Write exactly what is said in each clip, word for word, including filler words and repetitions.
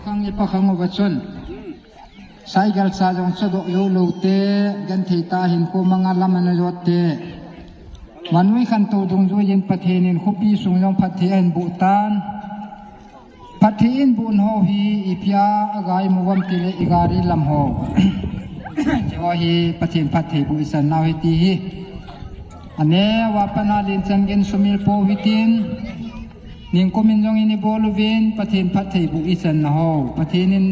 Khang le pakhang uva chun, cycle cha jong chadoh jou lou te, genthei tah a hinkho manga lam ana jot te. Vannoi khantou dungjuiyin Pathen in khopi sung jong phatthei ahin boh tan. Phatthei in bohna ho hi ipi a agai mu uvam tile i gari lam ho. Hiche ho hi Pathen phatthei boh ichan nau ahi ti hi. Aneo a pat a len chan gei sumil pou hitin. Ningkum in jong in ibol uvin, Pathen phatthei boh ichan nau ho. Pathen in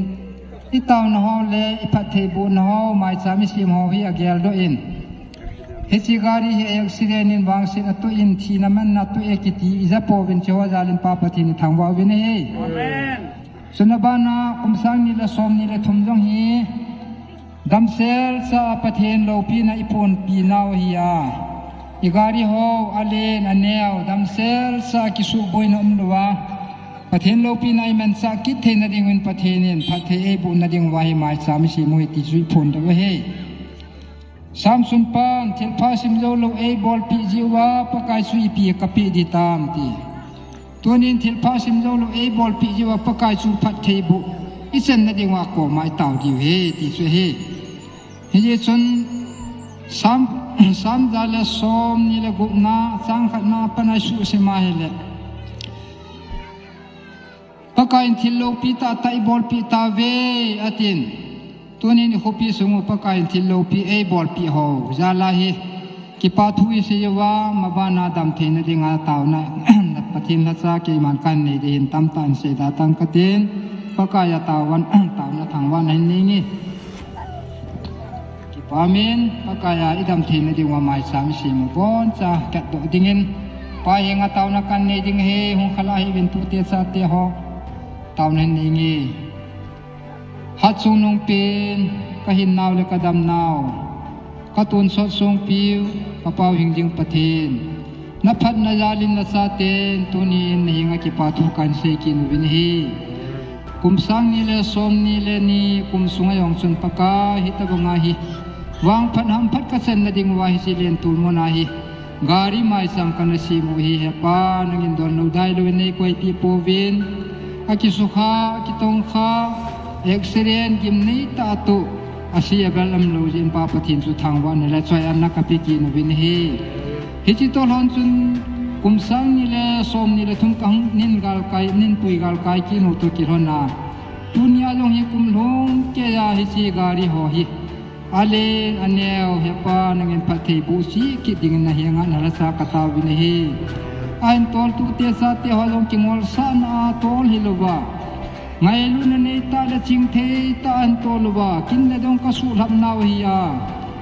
itaona ho le iphatthei bohna ho, maicham isem ho hi ageldoh in. Hiche gari hi accident in vangset atoh in, thina manna atoh e kiti ija pouvin, hiche ho jal in Pa Pathen ithangvah uvin ahi. Amen. Chuna bana kum sang ni le som ni le thum jong hi damsel sa a Pathen loupina iponpi nau ahi a. I gari ho alen aneo, damsel sa a kisuhboina umlou a, Pathen loupina imanchah kit theina dingin Pathen in phatthei eibohna diuva hi maicham isem u ahi ti chu iphondoh u ahi. Samson pan thilpha simjoulou eibolpeh jeh uva Pakai chu ipi kapeh ding ham ti. Tunin thilpha simjoulou eibolpeh jeh uva Pakai chu phatthei boh ichanna diuva koma itao diu ahi ti chu ahi. Hijeh chun Sam, Sam ja le som ni le gupna chang khatna a pat a isuhsim a ahile, Pakai in thil loupi tahtah ibolpeh tauve, atin. Tunin ikhopi sung u Pakai in thil loupi eibolpeh ho jal a hi kipa thu isei uva, mabana damtheina dinga taona, Pathen lhacha keiman kanei ding hin tamtah in seida tang katin, Pakai a taovin, taona thangvahna hin nei inge. Kipa umin, Pakai a idam theina diuva maicham isem u boncha katdoh dingin, Pa henga taona kanei ding ahi, hung khala hih uvin tute chate ho, taona hin nei inge. Hatchungnung pen, kahinnau le kadamnau, katonsot songpiu, kapao hingjing Pathen, naphatna jal in nachaten tunin nahenga kipa thu kahin sei kit uvin ahi. Kum sang ni le som ni le ni kum sunga jong chun Pakai, hitobanga hi vangphat hamphat kachanna diuva hiche lentol muna hi gari maicham kana sem u ahi, He Pa, nangin donlou dailou in neikoipeh pouvin, akisukha, akitongkha, accident gimnei tah a toh, ase abel umlou jeh in Pa Pathen chu thangvahna le choi-atna kapeh kit uvin ahi. Hiche toh lhon chun kum sang ni le som ni le thum kahung nin galkai, ninpui galkai kit u toh kilhon a, tunia jong hi kum lhung keiya hiche gari ho hi Alen aneo, Hepa nangin phatthei boh cheh kit dingin nahenga nalhacha kataovin ahi. Ahin toltute chate ho jong kingolsahna a tol hilouva, ngailutna neitah le chingtheitah a ahin tol uva, kin le dong kasuhlhap nau ahi a,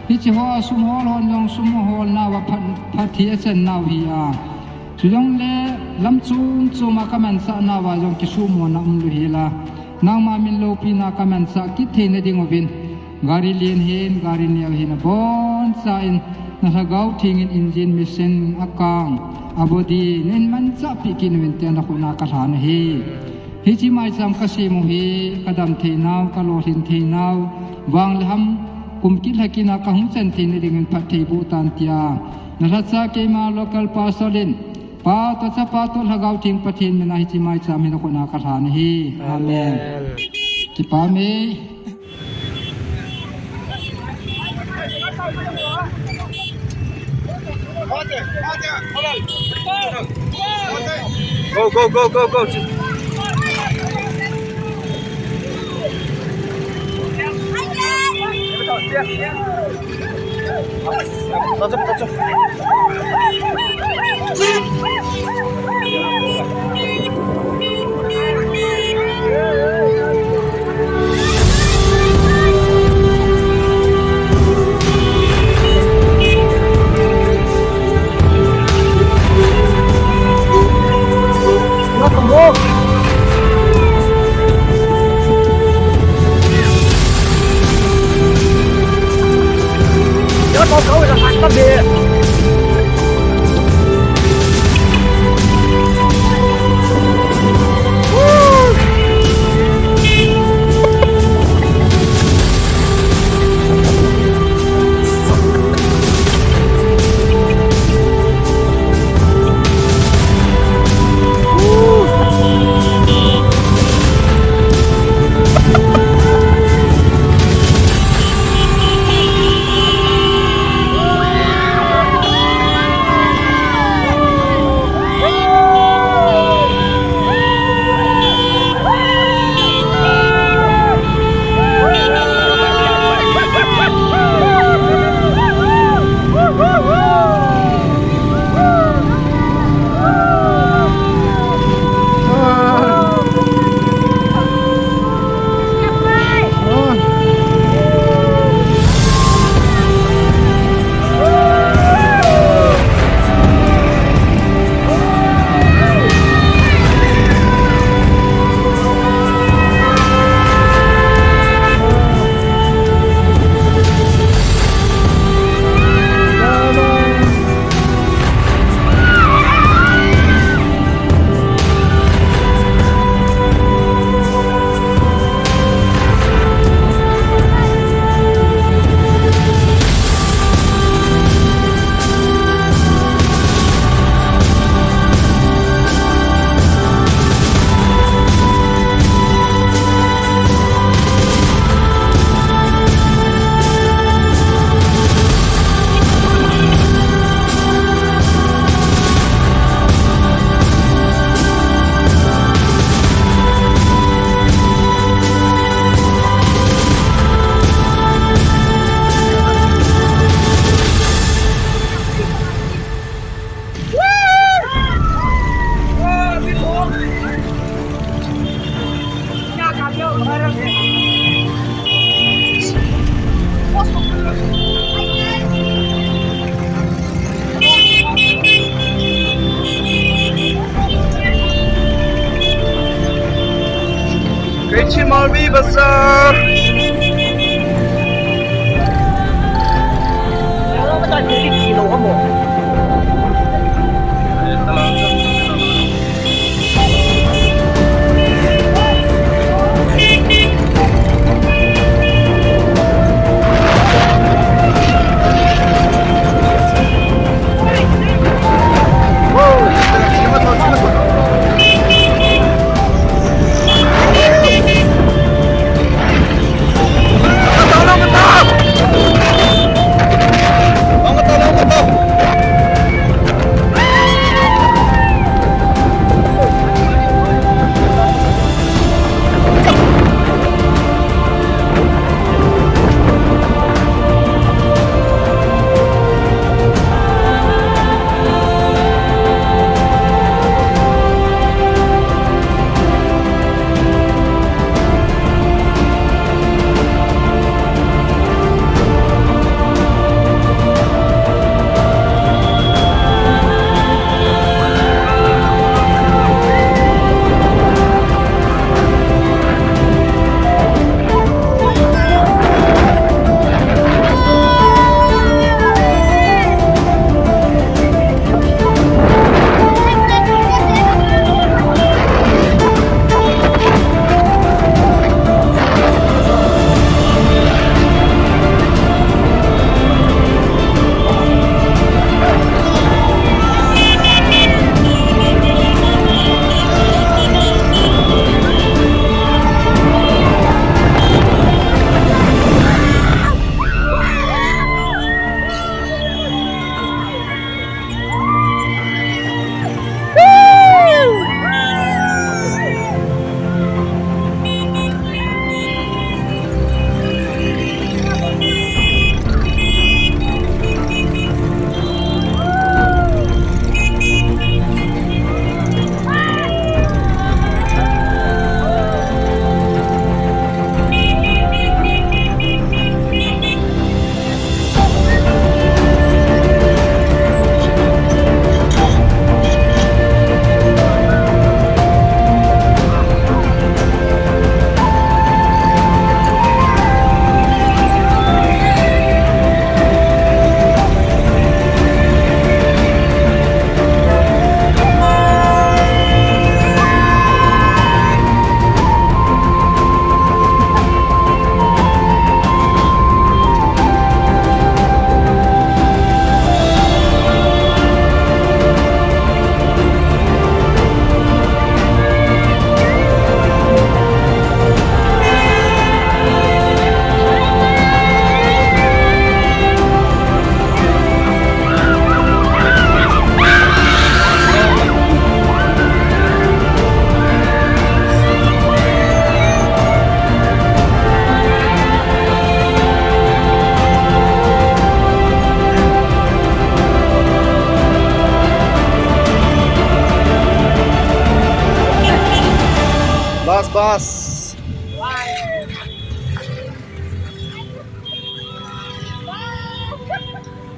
hiche hoa sum hol hon jong sum aholnauva phat, phatthei achan nau ahi a. Chujongle lam chom choma kamansah nauva jong kisumona umlou hela, nangma min loupina kamansah kit theina dinguvin, gari len hin, gari neo hin, abonchain na Lhagao Thengin engine, machine, akang, abody nahin manchahpeh kit uvin tia nakhutna kalhan ahi. Hiche maicham kasem u hi kadam theinau, kalolhin theinau, vang le ham, kum kit lha kit a kahung chan theina dingin phatthei boh tan tia, nalhacha keima local pastor in, Pa toh Chapa toh Lhagao Theng Pathen mina hiche maicham hi nakhutna kalhan ahi. Amen. Kipah e. Go, go, go, go, go. Keichi Malvi Bazar. Bas.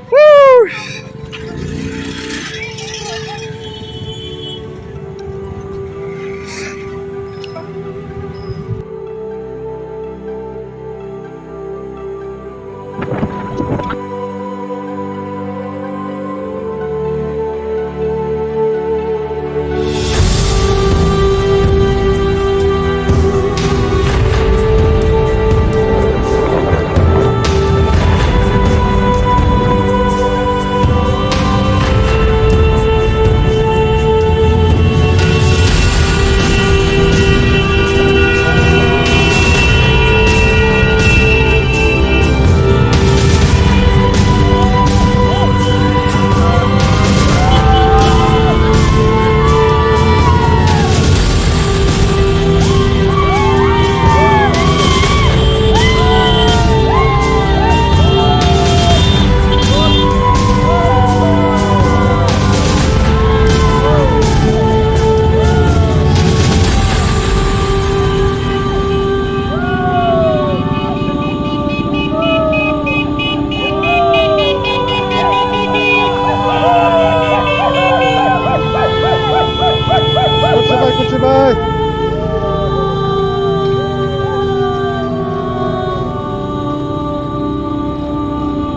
Woo! Kuchibai, kuchibai.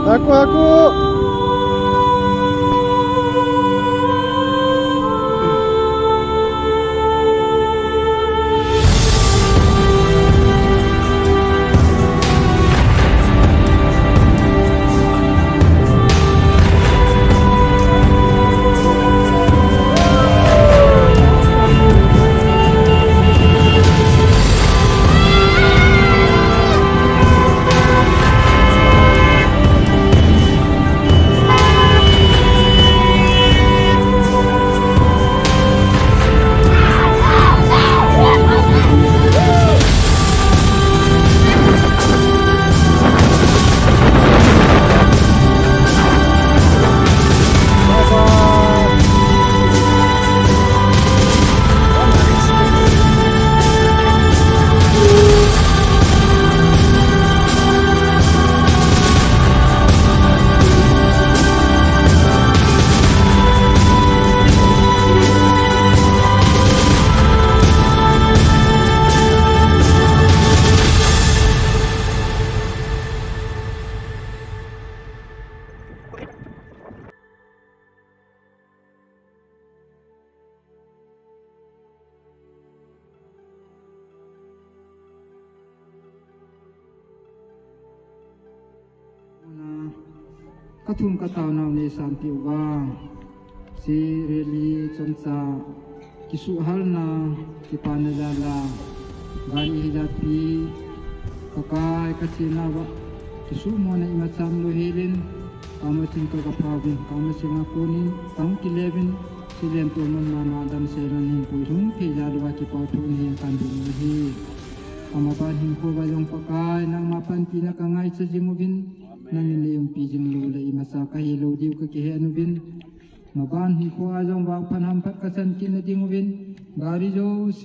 Aku, aku. Ka thum ka tao nau nei sanpeh uva. Hiche rally chomcha kisuhhalna, kipana jal a, gari hijat pi, Pakai ka chenna uva kisumona ima cham lou helin, kama chin ka ka phauvin, kama chin a konin, kam kilevin, Silen tu mun mama damsel in hin puilhung thei jal uva kipathu nahin kan ding ahi. Amaban hinkho uva jong Pakai, nangma panpina ka ngaicha jing uvin, nangin nei umpi jing lou le imacha ka hilou diu ka kihen uvin. Maban hinkho a jong vangphat hamphat ka san kit na ding uvin, gari jouse